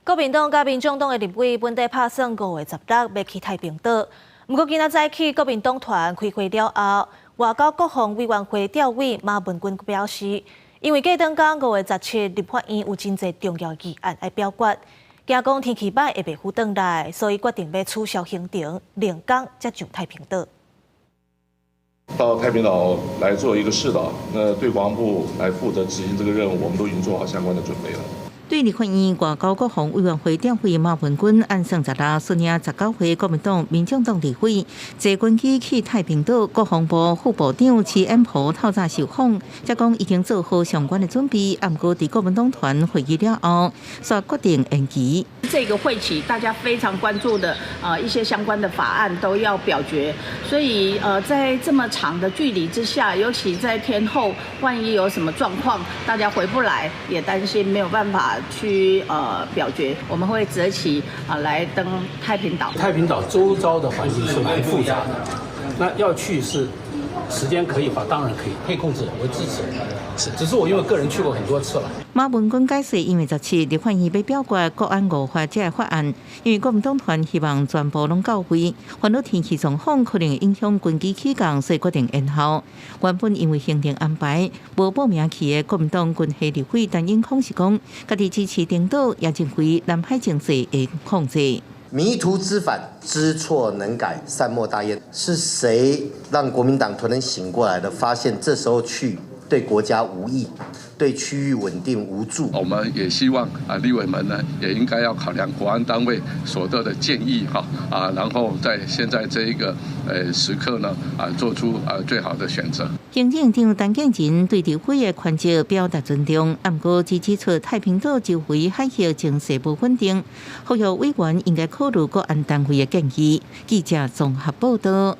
國民黨佮民眾黨的立委本底拍算5月16欲去太平島，毋過今仔早起國民黨團開會了後，外交國防委員會召委馬文君表示，因為隔轉工5月17立法院有真濟重要議案愛表決，驚講天氣䆀會袂赴轉來，所以決定欲取消行程，另工才上太平島。到太平島來做一個視導，那對國防部來負責執行這個任務，我們都已經做好相關的準備了。對立法院外交國防委員會召委馬文君按算十六率領19位國民黨、民眾黨立委坐軍機去太平島，國防部副部長徐衍璞透早受訪，才講已經做好相關的準備，毋過佇國民黨團會議了後，煞決定延期。這個會期大家非常關注的啊一些相關的法案都要表決，所以在這麼長的距離之下，尤其在天候，萬一有什麼狀況，大家回不來，也擔心沒有辦法去表決，我們會擇期啊來登太平島。太平島周遭的環境是蠻複雜的，那要去是時間可以吧？當然可以，可以控制，我支持。是，只是我因為個人去過很多次了。馬文君解釋，因為17立法院欲表決國安五法這个法案，因為國民黨團希望全部攏到位，煩惱天氣狀況可能會影響軍機起降，所以決定延後。原本因為行程安排無報名去的國民黨軍系立委陳永康是講，家己支持登島，也認為南海情勢會控制。迷途知返，知錯能改，善莫大焉。是誰讓國民黨突然醒過來的？發現這時候去對國家無益，對區域穩定無助。我們也希望啊，立委們呢，也應該要考量國安單位所得的建議哈啊，然後在現在這一個時刻呢啊，做出啊最好的選擇。行政長陳建仁對立委的權責表達尊重，毋過只指出太平島周圍海域情勢無穩定，呼籲委員應該考慮國安單位的建議。記者綜合報道。